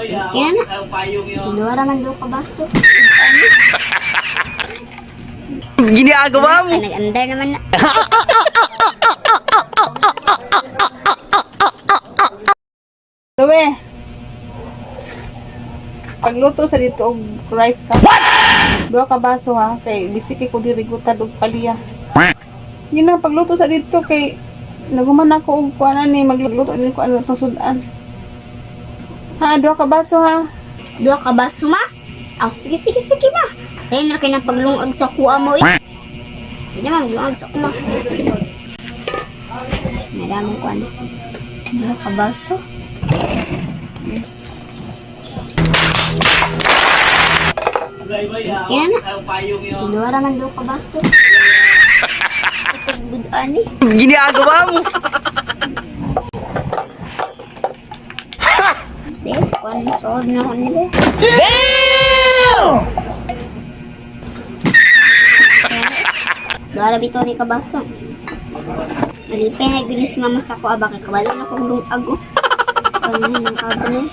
Kaya na. Duha ra man duha ka baso. Ginagawa mo. Kay nag-andar naman na. Luwe. Pagluto sa dito og rice ka. What? Duha ka baso ha kay bisik kay ko diri gutad og palya. Yun na pagluto sa dito kay naguman ako og kuan ni magluto din ko ano itong sudan. Ha, duha ka baso ha. Duha ka baso ma? Aw, sige sige sige ma. Sayo na kay nang paglungag sa kuha mo eh. Di naman maglungag sa kuma. Naramang kuan. Duha ka baso. Kaya na. Duha ra man duha ka baso. Sa pagbudan eh. Ginagawa mo. Di, kuan sood na ko nila. Damn! Duha ra bitaw ni kabaso. Malipay na gyud ni si mama sa kuha baka kabalo na kong lungag oh. Ano yun ang kabo niya?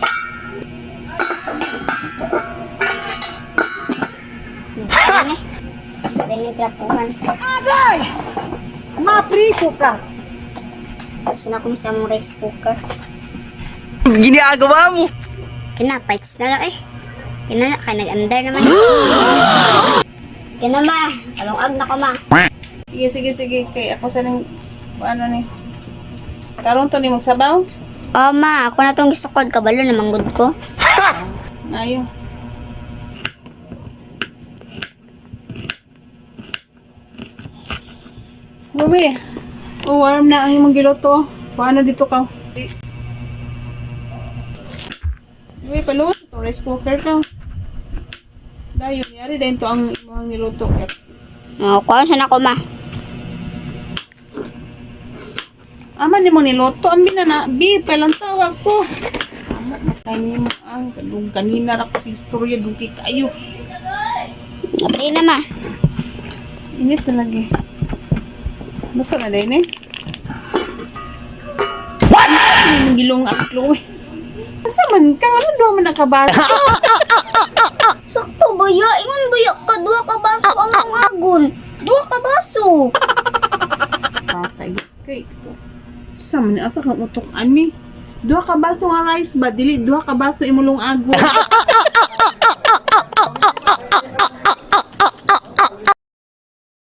Ano eh? Sa inyo trapuhan. Mapriso ka. Gusto na kong sa among rice cooker. Ginagawa mo. Kina, fights na lang eh. Kina na, kaya nag-andar naman. Kina ma, kalungag na ko ma. Sige sige sige kay ako sa ning ano ni. Karon to ni magsabaw. Oh ma, ako na tong gisukod, kabalo na manggod ko. Ayo. Luwe. Oh, warm na ang imong giluto. Paano dito ka? Luwe, paluto itong rice cooker ka. Dayon, yari din to ang imong niluto. Oh, kuha siya na ko ma. Ama ni mo niluto, ang binana, bi, palang tawag ko. Amo, matay mo ang kadung kanina ra ko sa istorya, dugay kayo. Apre na ma. Init talaga eh. Basta na din eh. What? Asa man yung gilong ang Chloe? Asa man ka? Ano doon man nakabasa? Sakto ba ya? Ingon ba ya ka? Duha ka baso ang lungagon. Duha ka baso. Kakay. Kay. Asa man asa kang utok ani? Duha ka baso nga rice ba? Dili duha ka baso imulong ago.